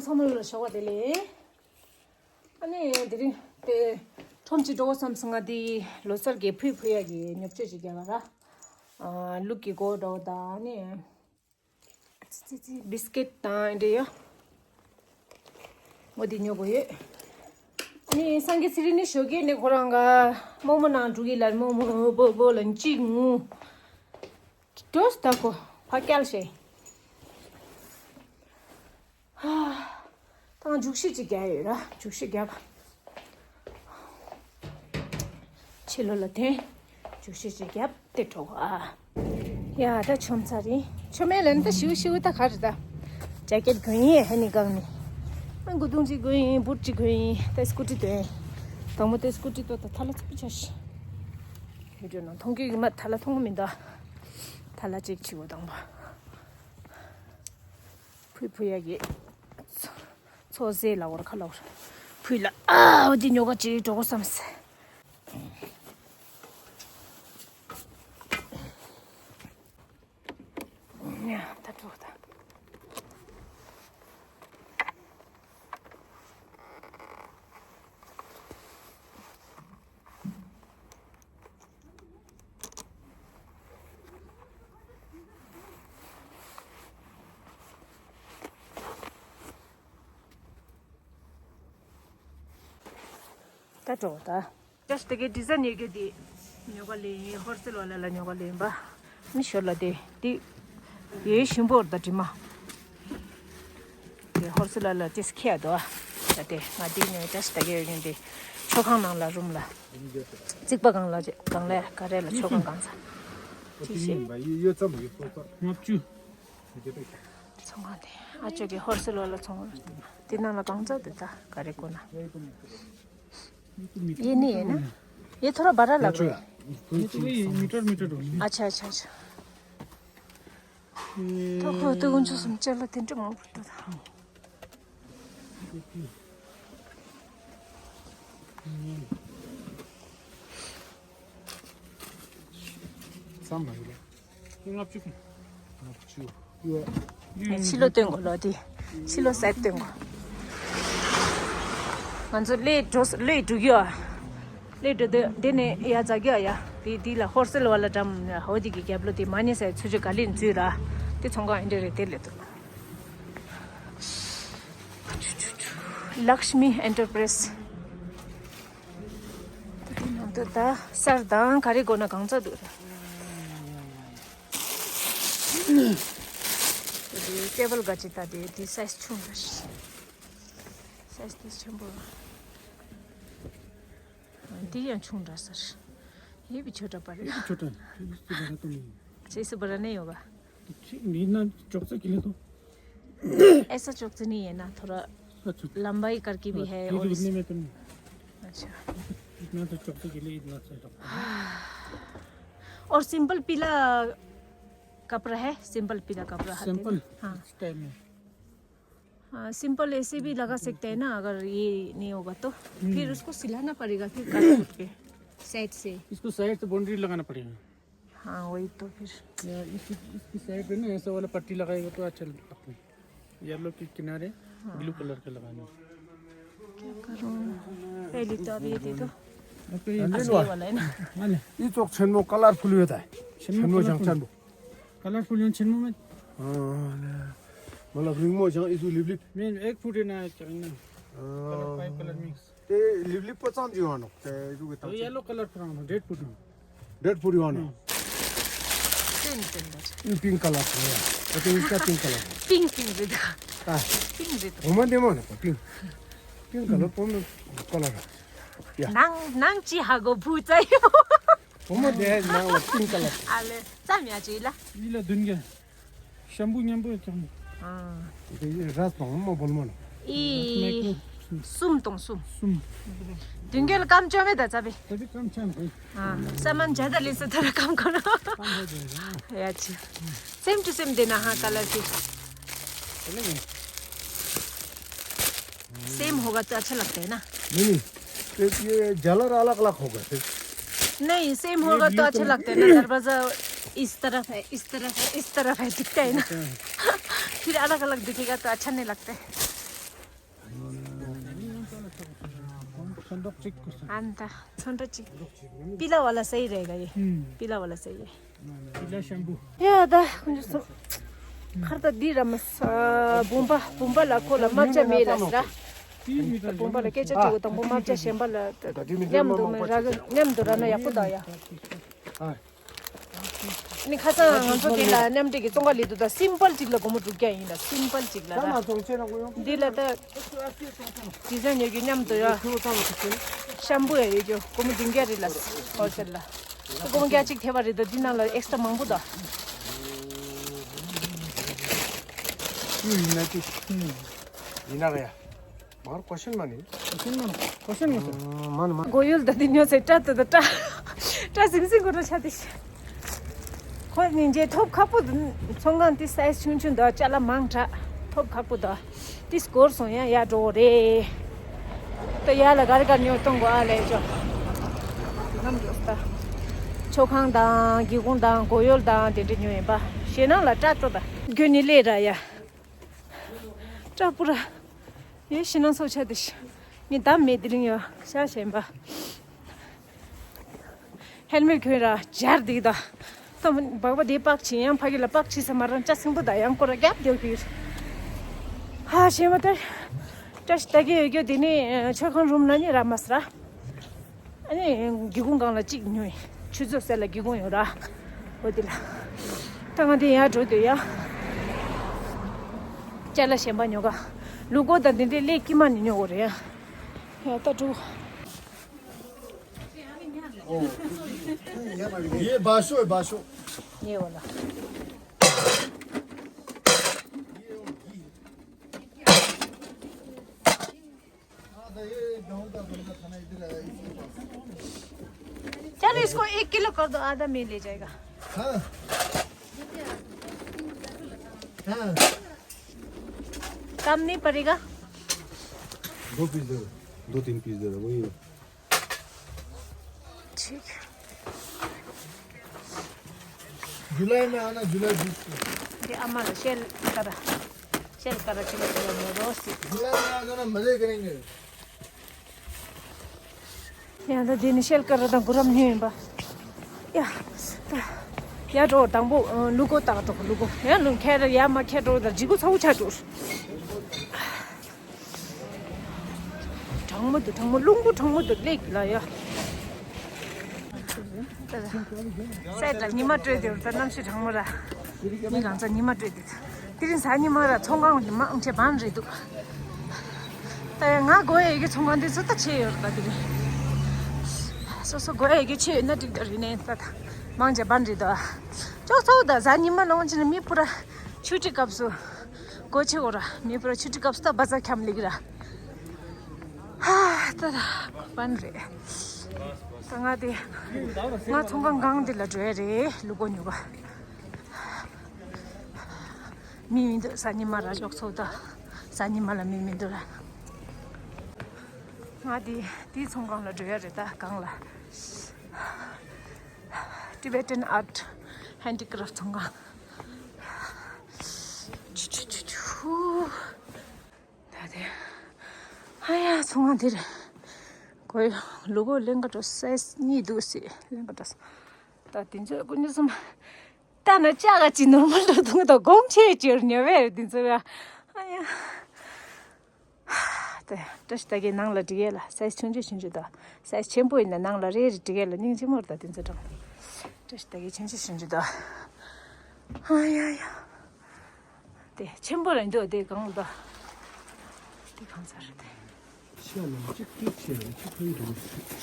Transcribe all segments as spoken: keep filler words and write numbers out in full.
ཚང་མ་ལ་ཞོགས་པ་བདེ་ལེགས། ཨ་ནི་དེ་རིང་དེ་ཁྲོམ་གཅིག་འགྲོ་དགོས་བསམ་སོང་། ང་དེ་ལོ་གསར་གྱི་ཕུད་ཕུད་ཡག་གི་ཉོ་སྤྱོད་ཅིག་རྒྱག་ག་ར། ཨ། ལུག་གི་མགོ་འདྲ་བོ་དང་ཨ་ནི། ཙི་ཙི་ཙི། བིས་ཀིཊ་དང་འདྲ་ཡོད། འོ་དེ་ཉོ་དགོས་ཡོད། ནི་སངས་རྒྱས་ཚེ་རིང་ནི་ཞོགས་ཀས་ནི་ཁོ་རང་ག་རྨོ་མོ་ནང་འགྲོ་གི་ལ། རྨོ་མོ་བོ་བོ་ལ་གཅིག་ངུ། ཏོས་ད་ཁོ་ཕ་སྐྱལ་ཤེ། ཧ། ད་ང་རྒྱུགས་ཤིག་ཅིག་རྒྱག་ཡོད་ར། རྒྱུགས་ཤིག་རྒྱབ། ཕྱི་ལོགས་ལ་དེ། རྒྱུགས་ཤིག་ཅིག་རྒྱབ་སྟེ་འགྲོ་གོ་ཨ། ཡ་ད་ཆོམ་ཚར་ཡིན། ཆོ་མེད་ལན་ད་ཤིའུ་ཤིའུ་ད་ག་རེད་ད། ཇེ་ཀེཊ་གོན་ཡིན། ཧེ་ནི་གང་ནི། ཨ་མགོ་ཐུང་ཅིག་གོན་ཡིན། བུཊ་ཅིག་གོན་ཡིན། ད་སྐུ་ཊི་དོན། དང་པོ་དེ་སྐུ་ཊི་དོ་ད་ཐ་ལ་ཚུགས་ཆ་ཤི། བི་ཌིའོ་ནང་མཐོང་གི་ཡོད་མ། ཐ་ལ་མཐོང་གི་མི་འདུག་ཐ་ལ་ཅིག་ཆིའུ་དང་པོ། ཕུ་ཕུ་ཡ་གི་ཚོ་ཚོ་ཟེ་ལ་བོར་ཁ་ལ་བོར་ཕུ་ལ། ཨ་འོ་དེ་ཉོ་ག་ཅིག་འགྲོ་གོ་བསམ་སེ། ཡ་ད་འགྲོ་ད། ད་འགྲོ་ད། ཅ་ཞིག་དེ་གའི་ཌི་ཛའིན་ཡོད་རྒྱུ་དེ། ཉོ་ག་ལེན་ཡིན། ཧོལ་སེལ་བ་ལ་ལ་ཉོ་ག་ལེན་པ། མི་ཞོར་ལ་དེ་དེ། ཡོད་ཞིམ་པོ་ར་ད་དྲི་མ། དེ་ཧོལ་སེལ་བ་ལ་ཅེས་ཁྱེར་དོ་ཨ། ད་དེ་ང་དེ་ཉོ་ཅ་ཞིག་དེ་གའི་ཡོད་རྒྱུ་དེ། མཆོད་ཁང་ནང་ལ་རུམ་ལ། རྩིག་པ་སྒང་ལ་སྒང་ལ་ག་རེ་ལ་མཆོད་ཁང་སྒང་ཚ། ཅི་ཞིག་ཡོད་ཙམ་ཡོད་ཙམ། ལྔ་བཅུ། ཚོང་ཁང་དེ་ཨ་ཅོ་གི་ཧོལ་སེལ་བ་ལ་ཚོང་། དེ་ནང་ལ་གང་ཚ་དེ་ད་ག་རེ་དགོས་ན། ये नहीं है ना? ये थोड़ा बड़ा लग रहा है। ये तो वही मीटर मीटर होगी। अच्छा, अच्छा, अच्छा। तो को तो कुछ समझ चला, तीन टमाटर तो था। ལྔ་བཅུ། ཕྱི་ལོགས་སྟོན་དགོས་ལོ་དེ། ཕྱི་ལོགས་སའིཌ་སྟོན་དགོས། ང་ཚོ་སླེབས་འགྲོ་སླེབས་འགྲོ་གི་ཡོད། སླེབས་འགྲོ་དེ་འདི་ནས་ཡ་འཛག་གི་ཡོད་ཡ། དེ་དེ་ལ་ཧོལ་སེལ་བ་ལ་འགྲམ་ཧོ་དེ་གི་རྒྱབ་ལོགས་དེ་མ་ཉེས་སའི་ཚུ་ཆུ་ག་ལེན་འཛུལ་ར། དེ་ཚོང་ཁང་ཨེ་འདྲ་རེད་དེ་སླེབས་འདུག་ལཀྵ་མི་ཨེན་ཊར་པ་རའིཛ། དེ་ནང་དུ་ད་གསར་དང་ག་རེ་དགོས་ན་གང་ཚ་འདུག་ར། དེ་ཊེ་བལ་ག་ཅི་ད་དེ་དེ་སའིཛ་ཆུང་ར་ཤི། སའིཛ་དེ་ཆེན་པོ་ར། དེ་ཡང་ཆུང་ར་སར། ये भी छोटा पड़ेगा। छोटा है, इससे बड़ा तो नहीं है। अच्छा, इससे बड़ा नहीं होगा। ठीक, नहीं ना, चौक से किले तो। ऐसा चौक से नहीं है ना, थोड़ा अच्छा। लंबाई करके भी हाँ, है ठीक और है, इस- उतने में तो नहीं। अच्छा। इतना तो चौक से किले इतना सा रखता है। और सिंपल पीला कपड़ा है, सिंपल पीला कपड़ा आते हैं ना? सिंपल? हाँ। इस टाइप में। हाँ, सिंपल ऐसे भी लगा सकते हैं ना, अगर ये नहीं होगा तो। हम्म। फिर उसको सिलाना पड़ेगा, फिर काट कूट के, साइड से। इसको साइड से बाउंड्री लगाना पड़ेगा। हाँ, वही तो फिर। या इस, इसकी साइड पे ना ऐसा वाला पट्टी लगाएगा तो अच्छा लगता है। येलो के किनारे हाँ। ब्लू कलर का लगाना। क्या करूँ? पहले तो अब ये दे दो। ओके, ये ये वाला है ना? हाँ, ले। ये तो छेनमो कलरफुल होता है। छेनमो छेनमो कलरफुल। छान छान। कलरफुल ཡང་ཆེན་མོ་མེད། ཨ་ལེ། མ་ལ་རིང་མོ་ཞང་ཨི་སུ་ལིབ་ལིབ། मैं एक फुट है ना, क्या ना? Colour, five colour mix. དེ་ལིབ་ལིབ་པོ་ཙམ་ཅིག་ཡོང་ནོག་དེ་རུ་གི་དང་། ཡེ་ལོ་ཀླར་ཕུ་རང་ཌེཌ་ཕུ་རང་། ཌེཌ་ཕུ་ཡོང་ནོག་ཏིན་ཏིན་ཏིན། ཨིན་ཕིང་ཀ་ལར་ཕུ་ཡ། ཨ་ཏིན་ཀ་ཏིན་ཀ་ལར། ཕིང་ཕིང་རེད་ད། ཨ། ཕིང་རེད་ད། འོ་མ་འདི་མ་ནོག་ཕིང་། ཕིང་ཀ་ལར་པོ་མི་ཀ་ལར། ཡ། ནང་ནང་ཅི་ཧ་གོ་བུ་ཙ་ཡོ། བུ་མོ་དེ་ནང་ལ་ཏིང་ཀ་ལ། ཨ་ལེ་ཙམ་ཡ་ཅི་ལ། ཡི་ལ་བདུན་བརྒྱ། ཤམ་བུ་མཉམ་པོ་ཡོད་ཀྱང་། ཨ། དེ་ར་སོང་མོ་བོལ་མོ་ན། ཨི། གསུམ་དང་གསུམ། གསུམ། བདུན་བརྒྱ་ལ་སྐམ་བཅོ་མེད་ད་ཙ་པི། ཙ་པི་སྐམ་ཆམ་པི། ཨ། ས་མན་ཇ་ད་ལི་སི་ཐ་ར་སྐམ་ཁོ་ན། སྐམ་ཧ་ཇ་ཡ། ཡ་ཅི། སེམ་ཊུ་སེམ་དེ་ན་ཧ་ཀ་ལར་སི། དེ་ལ་ཡིན། सेम होगा तो अच्छा लगता है ना? नहीं, नहीं। ये, ये झालर अलग-अलग होगा फिर। नहीं, सेम ये होगा तो ब्लू अच्छा कलर लगता है ना, दरवाजा इस तरफ है, इस तरफ है, इस तरफ है, दिखता है ना? अच्छा। फिर अलग-अलग दिखेगा तो अच्छा नहीं लगता है। ཚོན་མདོག་གཅིག་གོ་སོང་། ཨ་ནི་ད་ཚོན་ཁྲ་གཅིག། པི་ལ་ཝ་ལ་སེ་ཡི་རེད་ག་ཡེ། ཨུམ། པི་ལ་ཝ་ལ་སེ་ཡི། པི་ལ་ཤམ་བུ། ཡ་ད་ཁོང་ཚོ་སོང་། ཁར་ད་འདི་ར་མ་ས་བུམ་པ་བུམ་པ་ལ་ཁོ་ལ་དམར་སྐྱ་མེད་ལ་ས། བུམ་པ་ལ་སྐད་ཆ་དྲི་བ་དང་པོ་དམར་སྐྱ་གཞན་པ་ལ་མཉམ་དུ་མི་ར་མཉམ་དུ་ར་ན་ཡག་པོ་ད་ཡ། ནི་ཁ་སང་ང་ཚོ་དེ་ལ་མཉམ་འབྲེལ་གྱི་ཙོང་ཁ་ལི་དུ་ད་སིམ་པལ་ཅིག་ལ་སྒོར་མོ་དྲུག་བརྒྱ་ཡིན་ལ་སིམ་པལ་ཅིག་ལ་ར། འདི་ལ་ད་ཌི་ཛའིན་ཡོད་རྒྱུ་མཉམ་དུ་ཡ། ཤམ་བུ་ཡ་ཡོད་རྒྱུ་སྒོར་མོ་བདུན་བརྒྱ་རེད་ལ་ཧོལ་སེལ་ལ། སྒོར་མོ་བརྒྱ་གཅིག་ཐེབས་པ་རེད་ད་འདི་ནང་ལ་ཨེག་སི་ཊ་ར་མང་པོ་ད། ཡིན་ན་ཅི། ཡིན་ན་ག་ཡ། མར་ཀོ་ཤན་མ་ནི། ཀོ་ཤན་མ་ནི། ཀོ་ཤན་མ་ནི། མ་ནི་མ། གོ་ཡུལ་ད་དེ་ཉོ་ཚེ་སྐྲ་ད་ད་སྐྲ། སྐྲ་ཟིང་ཟིང་གོ་ན་ཆ་དེ་ཤི། ཁོ་ནི་རྗེས་ཐོབ་ཁག་པོ་འདུག་ཚོང་ཁང་དེ་སའི་ཛི་ཆུང་ཆུང་འདུག་ཅ་ལག་མང་དྲགས་ཐོབ་ཁག་པོ་འདུག་དེ་སྐོར་སོང་ཡང་ཡར་འགྲོ་རེད། ད་ཡར་ལ་ག་རེ་ག་རེ་ཉོ་གཏོང་དགོས་ཨ་ལས་ཅོ། ནམ་འགྲོ་ས། མཆོད་ཁང་དང་སྒེའུ་ཁུང་དང་གོ་ཡུལ་དང་དེ་འདྲ་ཉོ་ཡིན་པ། ཞེད་སྣང་ལ་སྐྲ་ཏོ་ད། རྒྱུ་ནི་ལས་ར་ཡ། སྐྲ་སྤུ་ར། ཡེ་ཞེད་སྣང་ཚོགས་ཆ་དེ་ཤི། ངས་འདམ་མེད་དེ་རིང་ཡོད་ཤ་ཞེན་པ། ཧེལ་མེད་གྱོན་ར་སྦྱར་འདུག་ད། ད་སྦག་སྦག་དེ་པག་ཕྱིན་ཡང་ཕ་གི་ལ་པག་ཕྱིན་ས་མ་རང་ཅ་སེང་པོ་ད་ཡང་སྐོར་ར་རྒྱབ་རྒྱབ་གྱིས། ཧ་ཞེན་པ་དེ། བཀྲ་ཤིས་ད་གི་ཡོད་རྒྱུ་དེ་ནི་མཆོད་ཁང་རུམ་ན་ནི་ར་མ་སི་ར། ཨ་ནི་སྒེའུ་ཁུང་སྒང་ལ་གཅིག་ཉོས། ཆུ་ཚོད་གསལ་ལ་སྒེའུ་ཁུང་ཡོད་ར། འོ་དེ་ལ། ད་ང་དེ་ཡར་འགྲོ་འདོད་ཡ། ཅ་ལག་གཞན་པ་ཉོ་ག་ལུག་མགོ་དང་དེ་འདྲའི་ཀླད་དཀྱིལ་མ་ནས་ཉོ་དགོས་རེད་ཡ། ཡ་ད་འགྲོ། ये बाशो है, बाशो। ये वाला। चलो, इसको एक किलो कर दो, आधा मैं ले जाएगा। हाँ। हाँ। कम नहीं पड़ेगा? दो पीस दे दो, दो तीन पीस दे दो, वही है। ठीक। जुलाई में आना, जुलाई बीस को। ये अमर शेल करा, शेल करा चलो चलो मोरो सी। जुलाई में आ जाना, मजे करेंगे। ཡང་ད་དེ་ནི་ཤེལ་དཀར་དང་གུ་རམ་ཉོས་ཡིན་པ། ཡ། ཡ་འགྲོ་དང་པོ་ལུག་མགོ་བཏགས་འགྲོ་ལུག་མགོ་ཡང་ལུང་ཁྱེར་ཡ་མ་ཁྱེར་འགྲོ་དང་ལྗིད་ཁུ་ཚ་བོ་ཆགས་འགྲོ། གྲང་མོ་འདུག་གྲང་མོ་རླུང་བུ་གྲང་མོ་འདུག་སླེབས་ལ་ཡ། སད་ད་ཉི་མ་དྲོས་དེ་ད་གནམ་གཤིས་གྲང་མོ་ར། མི་གང་ཚ་ཉི་མ་དྲོས་དེ། དེ་རིང་གཟའ་ཉི་མ་ར་ཚོང་ཁང་གི་མང་ཆེ་བ་རེད་འདུག་ད་ཡ་ང་དགོས་ཡས་ཀྱི་ཚོང་ཁང་དེ་ཚོ་ད་ཆེ་ཡོད་རེད་ད་དེ་རིང་། སོ་སོ་དགོས་ཡས་ཀྱི་ཆེ་ཡོད་ན་འགྲིག་ད་རེད་ནས་ད་ད་མང་ཆེ་བ་རེད་འདུག་ཅོག་ཚ་བོ་ད་གཟའ་ཉི་མ་ལོང་ཆེ་ན་མི་སྤུ་ར་ཆུ་ཊི་སྐབས་སུ། སྒོ་ཕྱེ་འོ་ར་མི་སྤུ་ར་ཆུ་ཊི་སྐབས་སུ་ད་བ་ཛ་འཁྱམ་ལིག་ར། ཧ་ད་ད་པན་རེད། ད་ང་དེ་ང་ཚོང་ཁང་སྒང་དེ་ལ་འགྲོ་ཡ་རེད་ལུག་མགོ་ཉོ་ག་མི་མི་འདུག་གཟའ་ཉི་མ་ར་ཅོག་ཚོ་ད་གཟའ་ཉི་མ་ལ་མི་མི་འདུག་ར། ང་དེ་དེའི་ཚོང་ཁང་ལ་འགྲོ་ཡ་རེད་ད་སྒང་ལ། Tibetan Art Handicraft ཚོང་ཁང་། ཆུ་ཆུ་ཆུ་ཆུ། ད་དེ། ཨ་ཡ་ཚོང་ཁང་དེ་རེད། གོ་ཡ་ལུག་མགོ་ལེན་ག་འགྲོ་སའི་ཛི་གཉིས་འདུག་སེ་ལེན་ག་འགྲོ་ས། ད་དེ་ཚོ་ཀུན་ནི་སོམ། ད་ན་ལྕགས་ག་ཅི་ནོར་མལ་འགྲོ་དུང་ད་གོང་ཆེ་ཅེར་ཉོ་བས་རེད་དེ་ཚོ་ཡ། ཨ་ཡ། དེ་བཀྲ་ཤིས་ད་གའི་ནང་ལ་འགྲིག་ཡས་ལ་སའི་ཛི་ཆུང་ཆུང་ཆུང་ཆུང་དང་སའི་ཛི་ཆེན་པོ་ཡིན་ན་ནང་ལ་རེ་རེ་འགྲིག་ཡས་ལ་སྙིང་རྗེ་མོ་རེད་ད་དེ་ཚོ་དང་། བཀྲ་ཤིས་ད་གའི་ཆུང་ཆུང་ཆུང་ཆུང་དང་། ཨ་ཡ་ཡ། དེ་ཆེན་པོ་རེད་འདུག་དེ་གང་ལ་དེ་གང་ཚར་རེད་དེ། ཤ་ལ་གཅིག་གཅིག་ཆེ་ལ་གཅིག་ཕན་འདུག་གཅིག་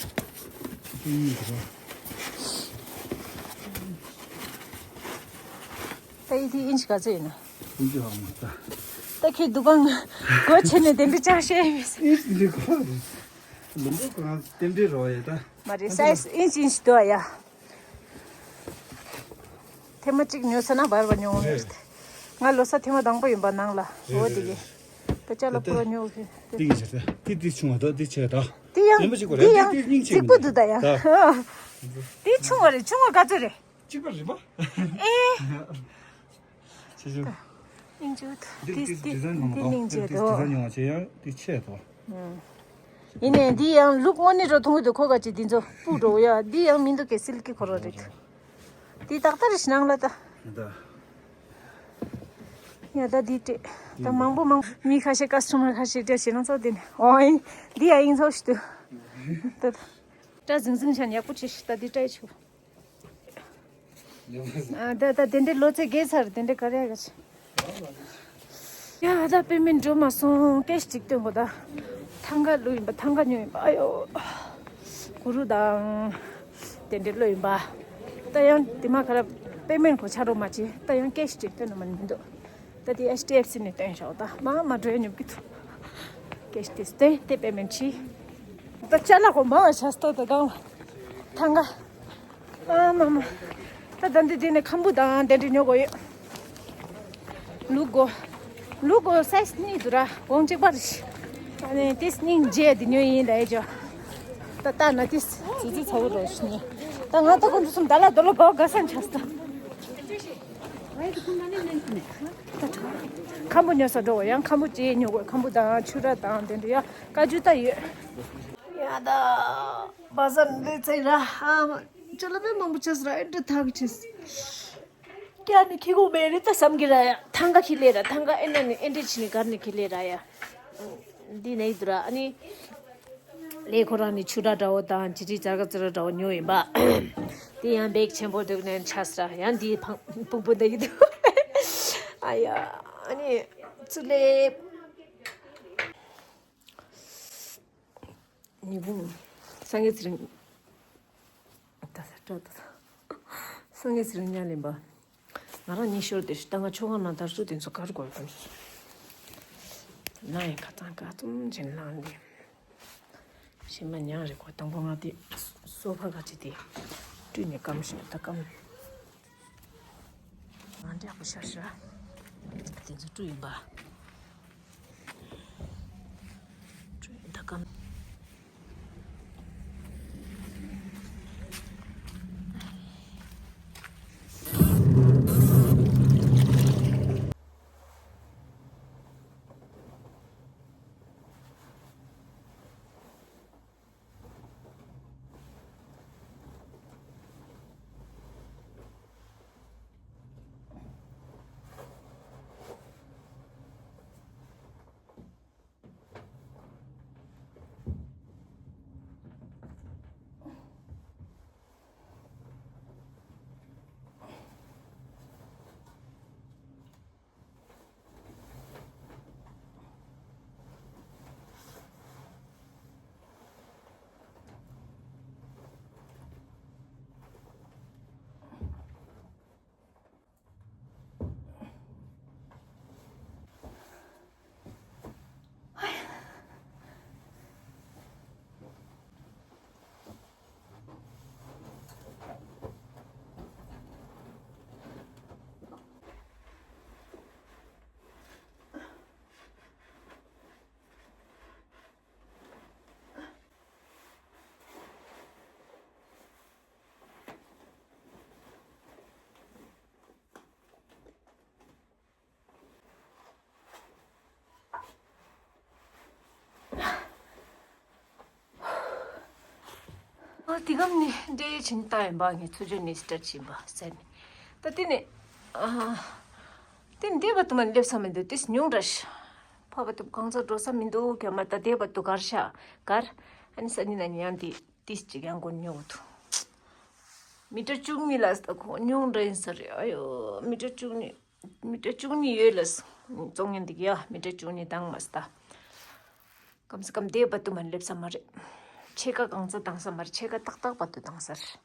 གཉིས་དང་། ད་ཡི་དེ་ཨིན་ཅི་ག་ཚོད་ཡིན་ན། ཨིན་ཅི་ཧ་མ་ད། ད་ཁྱེད་འདུ་ཁང་སྒོ་ཕྱེ་ནས་དེ་འདྲ་ཅག་བཤད་ཡིན་མི་སྲིད། ཨིན་ཅི་འདི་གོ་རེད། ལུང་པ་གང་དེ་འདྲའི་རོ་ཡ་ད། མ་རེད་སའི་ཛི་ཨིན་ཅི་ཨིན་ཅི་འདུག་ཨ་ཡ། ཐེངས་མ་གཅིག་ཉོས་ཟེར་ན་བར་བར་ཉོ་འོང་རེད། ང་ལོ་གསར་ཐེངས་མ་དང་པོ་ཡིན་པ་ནང་ལ་འོ་དེ་གི། ད་ཅ་ལག་ཕུ་ར་ཉོ་གི། དེ་གི་ཟེར་ད་དེ་དེ་ཆུང་བ་དོ་དེ་ཆེ་ད། དེ་ཡང་ལེན་པ་ཅིག་གོ་རེད་དེ་ཡང་དེ་སྙིང་རྗེ་གཅིག་པོ་མི་འདུག་ད་ཡ། ད། དེ་ཆུང་བ་རེད་ཆུང་བ་ག་ཚོད་རེད། གཅིག་པ་རེད་པ། ཨེ། ཆེ་ཆུང་། སྙིང་རྗེ་འདུག་འདི་འདི་འདི་འདི་འདི་སྙིང་རྗེ་འདུག་འདི་ཌི་ཛའིན་ཡོང་བ་བྱས་ཡང་འདི་ཆེ་དོ། ཡིན་ནའི་འདི་ཡང་ལུག་དངོས་གནས་འགྲོ་མཐོང་གི་འདུག་ཁོ་ག་ཅིག་འདི་ཚོ་སྤུ་འགྲོ་ཡ། འདི་ཡང་མི་འདུག་གེ་སིལ་ཀི་ཁོ་ར་རེད། འདི་ཏག་ཏག་རེད་ཤི་ནང་ལ་ད། ཡ་ད་འདི་སྤྲད། ད་མང་པོ་མང་པོ་མི་ཁ་ཤས་ཀ་སི་ཊོ་མར་ཁ་ཤས་སྤྲད་བྱས་ན་ཚོ་འདི་ནས་ཨོ་ཡིན། འདི་ཡ་ཡིན་ཚོ་ཞིག་འདུག་ད་སྐྲ་ཟིང་ཟིང་བྱས་ན་ཡག་པོ་བྱས་ཤིག་ད་འདི་སྐྲ་ཡི་ཆུ། ཨ་ད་ད་དེ་འདྲའི་ལོ་ཚད་རྒས་ཚར་དེ་འདྲའི་ག་རེ་ཡ་ག་ཆེ། ཡ་ད་པེ་མེན་འགྲོ་མ་སོང་ཀེ་ཤི་ཅིག་སྟོན་དགོས་ད། ཐང་ག་ལོས་ཡིན་པ་ཐང་ག་ཉོས་ཡིན་པ་ཨ་ཡོ། གུ་རུ་དང་། དེ་འདྲའི་ལོས་ཡིན་པ། ད་ཡང་དེ་མ་ག་ར་པེ་མེན་གོ་ཆ་རོགས་མ་བྱེད་ད་ཡང་ཀེ་ཤི་ཅིག་སྟོན་ན་མ་མི་འདུག་ད་དེ་ཨེཆ་ཌི་ཨེཕ་སི་ནས་སྟོན་ཤོག་ད་མ་མ་འགྲོ་ཡ་ཉོབ་ཀི་ཐུ། ཀེ་ཤི་དེ་སྟོན་དེ་པེ་མེན་བྱེད། ད་ཅ་ལག་གོ་མང་བ་ཆ་སྟོད་ད་དང་། ཐང་ག་ཨ་མ་མ། ད་ད་འདི་འདི་ནས་ཁམ་བུ་དང་དེ་འདྲ་ཉོ་དགོས་ཡོད། ལུག་གོ་ལུག་གོ་སའི་ཛི་གཉིས་འདུག་ར་བོང་གཅིག་པ་རེད། ཨ་ནི་ཏིས་སྙིང་རྗེ་འདི་ཉོ་ཡིན་ལ་ཨེ་ཇོ། ད་ལྟ་ན་ཏིས་ཙི་ཙི་ཚ་བོ་རོ་ཞིག་ཉོ། ད་ང་ད་ཀུན་ཏུ་སུམ་ད་ལ་དོ་ལོ་གོ་ག་སན་ཆགས་ད། ཁམ་བུ་ཉོ་ས་འགྲོ་ཡང་ཁམ་བུ་ཅིག་ཉོ་དགོས་ཁམ་བུ་དང་ཆུ་ར་དང་དེ་འདྲ་ཡ་ཀ་ཅུ་ད་ཡོད། ཡ་ད། བ་ཟ་འདི་ཚེ་ར་ཧ་མ། ཅ་ལ་པེ་མང་པོ་ཆེས་ར་ཨེ་འདྲ་ཐག་ཆེས། ཀྱ་ནི་ཁི་གུ་མེ་རི་ད་བསམ་གི་ར་ཡ། ཐང་ག་ཁི་ལེ་ར་ཐང་ག་ཨེ་ན་ནི་ཨེ་འདྲ་ཆི་ནི་གར་ནི་ཁི་ལེ་ར་ཡ། འདི་ནས་དུ་ར་ཨ་ནི། ལེ་ཁོ་རང་ནི་ཆུ་འདྲ་འདྲ་བོ་དང་ཅི་ཅི་ཅ་ག་ཙི་ར་འདྲ་བོ་ཉོ་ཡིན་པ། དེ་ཡང་བེག་ཆེན་པོ་འདུག་ནས་ཆ་སྲ་ཡང་འདི་ཕང་ཕུང་པོ་འདི་ཡི་འདུག་ཨ་ཡ། ཨ་ནི། ཙི་ལེ། ཉི་བུང་། སངས་རྒྱས་ཚེ་རིང་། ད་ས་སྤྲོ་ད་ས། སངས་རྒྱས་ཚེ་རིང་ཉ་ལེན་པ། ང་རང་གཉིས་ཤོར་དེ་ཤི་ད་ང་ཆོ་ག་ན་དར་སུ་དེ་ཚོ་གར་དགོས་དམ། ན་ཡང་ཁ་ཚང་ཁ་ཚུམ་ཆེན་ལངས་ཏེ། ཤི་མ་ཉང་རེ་གོ་དང་པོ་ང་དེ་སོ་ཕ་ག་ཅི་དེ། བཀྲུས་ནས་སྐམ་ཤོད་ད་སྐམ། ང་འདྲ་པོ་ཤར་ཤར། དེ་ཚོ་བཀྲུས་ཡིན་པ། བཀྲུས་ཡིན་ད་སྐམ། ཨ་དེ་གམ་ནི་འདྲེ་ཡོད་ཕྱིན་བཏང་ཡིན་པ་ངས་ཚུར་ཕྱོགས་ནས་སི་ཊར་ཕྱིན་པ་ཟེར་ནས། ད་དེ་ནས་ཨ་དེ་འདས་པ་དུ་མ་སླེབས་ས་མི་འདུག་དེ་ཉུང་དྲགས་ཤག་ཕ་བ་དུ་གང་ཚ་འགྲོ་ས་མི་འདུག་ག་མ་ད་འདས་པ་དུ་གར་ཤག་གར་ཨ་ནི་ས་ནི་ན་ནི་ཡང་དེ་ཏིས་ཅིག་ཡང་སྒོ་ཉོ་འདུག་མི་ཊར་བཅུ་གཉིས་ལ་ད་ཁོ་ཉུང་དྲགས་ཡིན་ས་རེད། ཨ་ཡོ་མི་ཊར་བཅུ་གཉིས། མི་ཊར་བཅུ་གཉིས་ཡོད་ལ། བཙོང་ཉན་འདི་ག་ཡ་མི་ཊར་བཅུ་གཉིས་དང་མ་སྟ། སྐམ་སེ་སྐམ་དེ་བ་དུ་མ་སླེབས་ས་མ་རེད། ཕྱེད་ཀ་གང་ཚ་བཏང་ས་མ་རེད། ཕྱེད་ཀ་ཏག་ཏག་བ་དུ་བཏང་ས་རེད།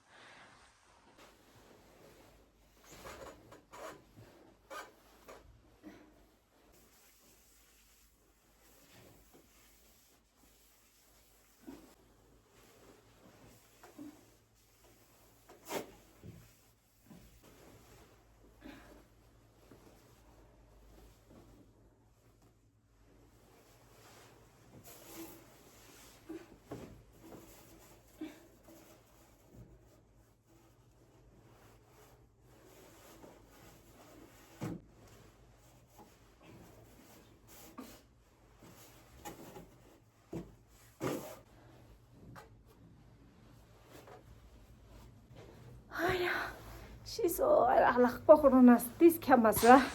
ཤི་སོ། ཨ་ལག་པ་ཁོ་རང་ན་ཏིས་ཁྱབ་མ་སོང་།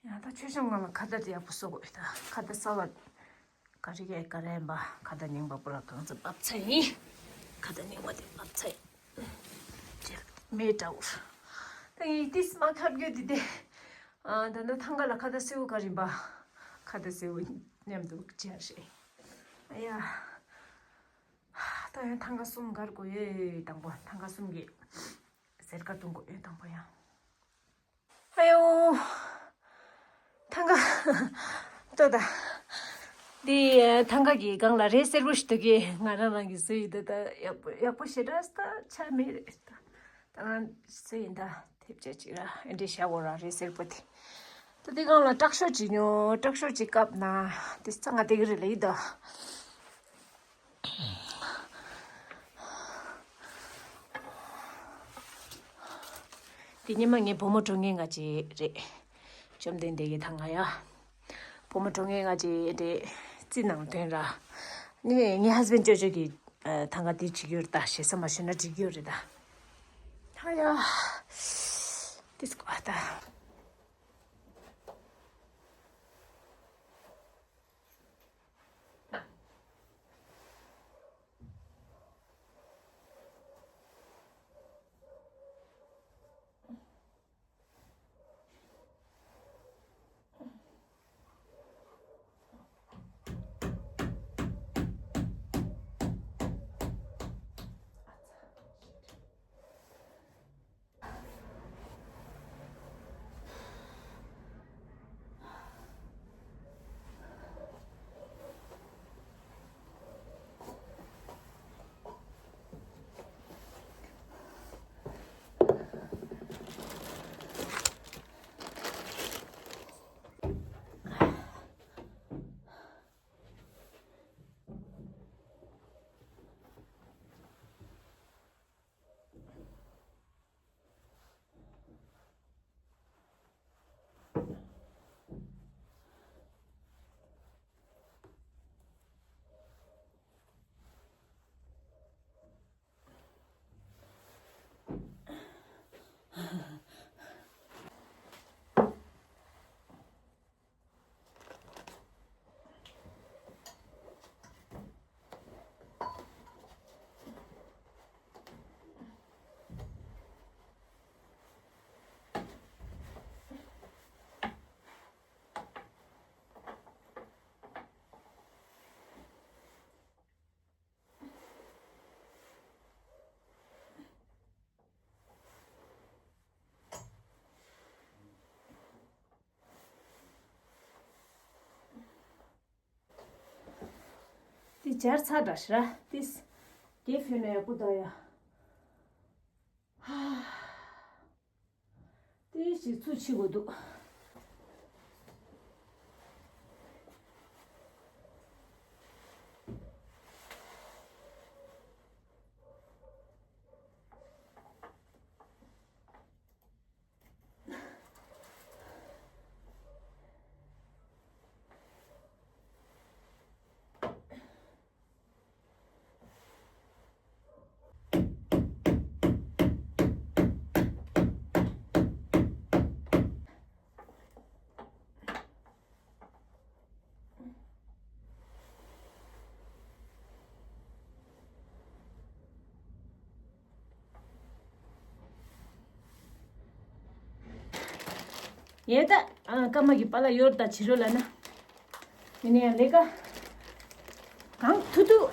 ཡང་ད་ཆོས་ཆང་ངང་ལ་ཁ་བརྡ་དེ་ཡག་པོ་བཟོ་དགོས་ད། ཁ་བརྡ་གསར་བ་ག་རེ་གས་ག་རེ་ཡིན་པ། ཁ་བརྡ་རྙིང་པ་པོ་ལ་གང་ཚ་བབས་ཚ་ཡིན། ཁ་བརྡ་རྙིང་པ་དེ་བབས་ཚ་ཡིན། མེད་འདྲ་བོ། ད་ངས་ཏིས་མ་ཁ་བརྒྱུད་དེ་དེ། ཨ་ད་ནི་ཐང་ག་ལ་ཁ་བརྡ་སེའུ་ག་རིམ་པ། ཁ་བརྡ་སེའུ་མཉམ་དུ་བྱས་རེད། ཨ་ཡ། ད་ཡང་ཐང་ག་གསུམ་གར་དགོས་ཡོད། དང་པོ་ཐང་ག་གསུམ་གྱི་ཟེར་ཀ་བཏུང་དགོས་ཡོད། དང་པོ་ཡང་། ཨ་ཡོ། ཐང་ག་ལྟོས་ད། འདི་ཐང་ག་གི་སྒང་ལ་རས་སེར་པོ་ཞིག་འདུག་གི། ང་རང་རང་གི་བཟོས་ཡིན་ད། ད་ཡག་པོ་ཡག་པོ་ཞེ་དྲག་ད་ཆ་མེད་རེད་ད། ད་ང་བཟོས་ཡིན་ད། ཐེབས་ཆ་ཅིག་ར་ཨེ་འདྲས་བཞག་གོ་ར་རས་སེར་པོ་དེ། ད་འདི་སྒང་ལ་དྲག་ཤོས་ཅིག་ཉོ། དྲག་ཤོས་ཅིག་བཀབ་ན་དེ་ཚང་ང་དེ་གི་རེད་ལ་ཡིན་ད། དེ་ཉི་མ་ངའི་བུ་མོ་འགྲོ་མཁན་ང་ཅི་རེད། བཅོམ་ལྡན་འདས་ཀྱི་ཐང་ག་ཡ། བུ་མོ་འགྲོ་མཁན་ང་ཅི་རེད། རྩིས་ནང་དོན་ར། ནི་ངའི་ཧས་བེན་ཅོ་ཅོ་གི་ཐང་ག་དེ་བྱེད་ཀྱི་ཡོད་རེད་ད། ཞེ་ས་མ་ཞུ་ན་འགྲིག་གི་ཡོད་རེད་ད། ཧ་ཡ། དེ་སྐོར་ད། དེ་སྦྱར་ཚར་འདྲ་ཞིག་ར་དེ། དེ་ཕུལ་ན་ཡག་པོ་འདུག་ཡ། དེ་ཞིག་ཚུར་ཕྱི་དགོས་འདུག་ཡེ་ད། ཨ། སྐར་མ་གི་པཱ་ལགས་ཡོད་ད་བྱི་རུ་ལ་ན། ཡིན་ན་ཡང་ལས་ཀ་གང་ཐུབ་ཐུབ།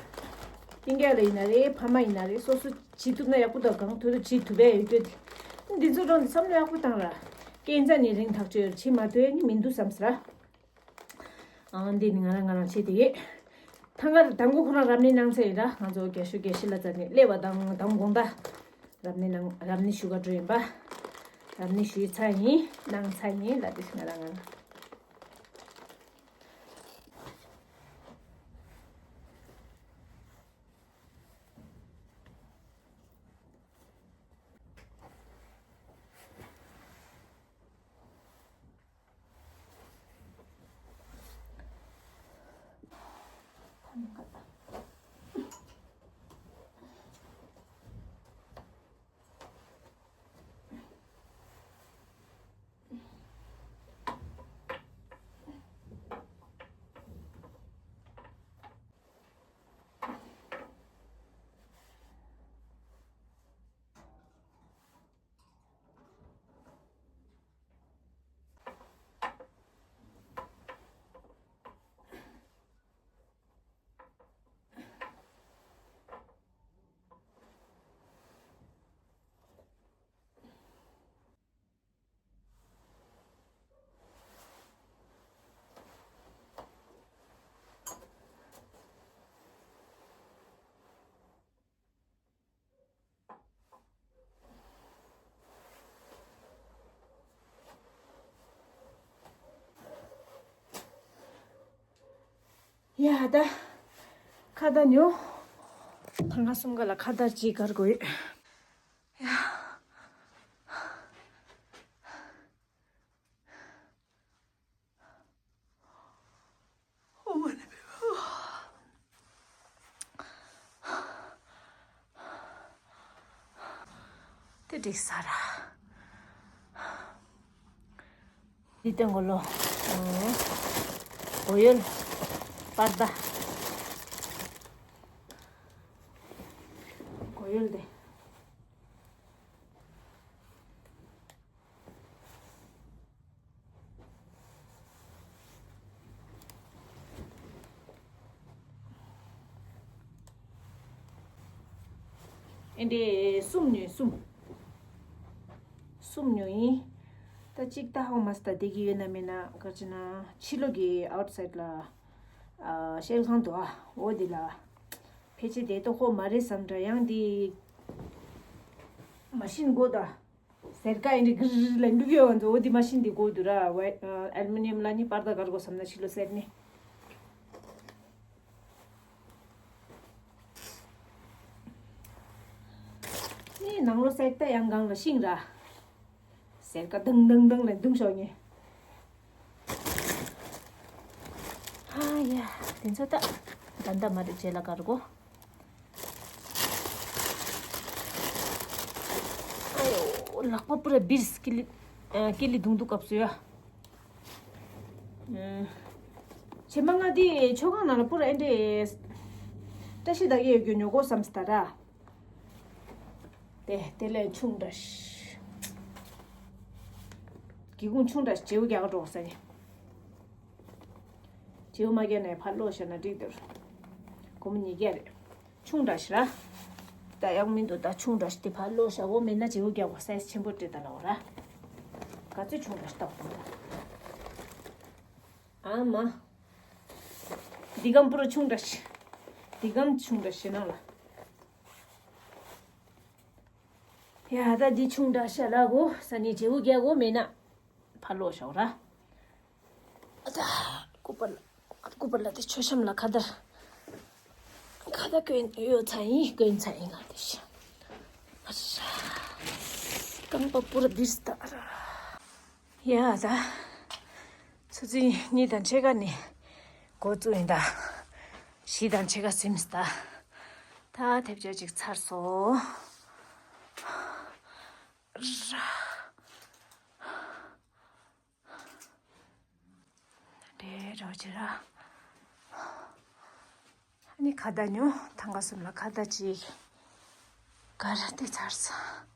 སྤུན་ཀྱག་ལ་ཡིན་ན་རེད། ཕ་མ་ཡིན་ན་རེད། སོ་སོ་བྱེད་ཐུབ་ན་ཡག་པོ་དང་། གང་ཐུབ་ཐུབ་བྱེད་ཐུབ་པའི་ཡོད་རྒྱུ་དེ། འདི་ཚོ་རང་གི་བསམ་བློ་ཡག་པོ་བཏང་ར། སྐས་འཛེགས་ནི་རིང་ཐག་ཆོད་ཡོད། བྱེད་མ་ཐུབ་ཡ་ནི་མི་འདུག་བསམ་སྲ། ཨང་། འདི་ནི་ང་རང་ང་རང་བྱེད་དེ་ཡོད། ཐང་ག་དང་པོ་ཁོ་རང་རབ་གནས་གནང་ཚར་ཡིན་ར། ང་ཚོ་རྒྱ་ཤོད་རྒྱ་ཤི་ལ་ཙ་ནི་སླེབས་པ་དང་དང་དགོང་དག་རབ་གནས་གནང་། རབ་གནས་ཞུ་ག་འགྲོ་ཡིན་པ། རབ་གནས་ཞུས་ཚར་ཡིན། གནང་ཚར་ཡིན་ལ། དེ་ང་རང་ང་རང་། ཡ་ད། ཁ་བརྡ་ཉོ། ཐང་ག་གསུམ་ག་ལ་ཁ་བརྡ་ཅིག་གར་དགོས་ཡོད། ཡ། ཨོ་མ་ནི་དེ་འགྲིག་ས་ར། འདི་སྟེང་གོ་ལོ། གོ་ཡོལ། པར་ད། གོ་ཡོལ་དེ། ཨེ་འདྲེ་གསུམ་ཉོས་གསུམ། གསུམ་ཉོས་ཡིན། ད་གཅིག་ད་ཧོ་མ་སྟ་བསྡད་ཀྱི་ཡོད་ན་མེད་ན་ག་ཅི་ན་ཕྱི་ལོགས་ཀྱི་ཨའུཊ་སའིཌ་ལ་ཨ་ཤེལ་ཁང་དུ་ཨ་འོ་འདི་ལ་ཕལ་ཆེར་བསྡད་ཏོ་ཧོ་མ་རེད་བསམ་འདྲ་ཡང་འདི་མ་ཤིན་གོ་ད། སེར་ཀ་ཡིན་འདི་གིར་ལ་འདུག་ཡོད་ང་ཚོ། འོ་འདི་མ་ཤིན་འདི་གོ་འདུག་ར། ཝའི་ཨ་ཨལ་མི་ནི་ཡམ་ལ་ནི་པར་ད་གར་གོ་བསམ་ན་ཕྱི་ལོགས་སེར་ནི། ནི་ནང་ལོགས་སེར་ད་ཡང་གང་ལ་ཤིང་ར། སེར་ཀ་དང་དང་དང་ལ་འདུག་ཤོག་ངེ། ཨ་ཡ། དེ་ཚོ་ད་ད་ད་མ་རེད་རྗེས་ལ་གར་གོ། ཨ་ཡོ། ལག་པ་པུ་ར་བིར་སི་ཀི་ལི་ཨ་ཀི་ལི་རྡུང་རྡུང་སྐབས་སུ་ཡ། ཨ། བྱེ་མ་ང་དེ་མཆོད་ཁང་ནང་ལ་པུ་ར་ཨེ་འདྲེ། བཀྲ་ཤིས་ད་གེ་ཡོད་རྒྱུ་ཉོ་གོ་བསམ་སི་ད་ར། དེ་དེ་ལས་ཆུང་འདྲ་ཞིག་སྒེའུ་ཁུང་ཆུང་འདྲ་ཞིག་བརྗེ་བོ་རྒྱག་འགྲོ་ས་ནི། བརྗེ་བོ་མ་རྒྱག་ནས་ཕར་ལོག་བཞག་ན་འགྲིག་འདུག་སྒོར་མོ་ཉིས་བརྒྱ་རེད། ཆུང་འདྲ་ཞིག་ར། ད་ཡག་མི་འདུག་ད་ཆུང་འདྲ་ཞིག་དེ་ཕར་ལོག་བཞག་གོ་མེད་ན་བརྗེ་བོ་རྒྱག་གོ་སའི་ཛི་ཆེན་པོ་སྤྲད་ད་ལ་འོ་ར། ག་ཚོད་ཆུང་འདྲ་ཞིག་ལྟ་བ་དང་ད། ཨ་མ། འདི་གམ་པུ་ར་ཆུང་འདྲ་ཞིག་འདི་གམ་ཆུང་འདྲ་ཞིག་ནང་ལ། ཡ་ད་འདི་ཆུང་འདྲ་ཤ་ལ་གོ་ས་ནི་བརྗེ་བོ་རྒྱག་གོ་མེད་ན་ཕར་ལོག་ཤོག་ར། ཨ་ད་སྐུ་པར་ལ་སྐུ་པར་ལ་དེ་མཆོད་བཤམས་ལ་ཁ་དར་ཁ་དར་སྐོན་ཡོད་ཚ་ཡིན་སྐོན་ཚ་ཡིན་ང་དེ་ཤ། ཨ་ཤ། རྐང་པ་པུ་ར་བིར་སི་ད་ར། ཡ་ད། ཆུ་ཚོད་གཉིས་དང་ཕྱེད་ཀ་ནས་འགོ་བཙུགས་ཡིན་ད། བཞི་དང་ཕྱེད་ཀ་ཟིན་ད། ད་ཐེབས་ཆག་ཅིག་ཚར་སོང་། ར། འདྲེ་རོ་ཅི་ར། ཨ་ནི་ཁ་བརྡ་ཉོ་ཐང་ག་གསུམ་ལ་ཁ་བརྡ་ཅིག་ག་ར་དེ་ཚར་སོང་།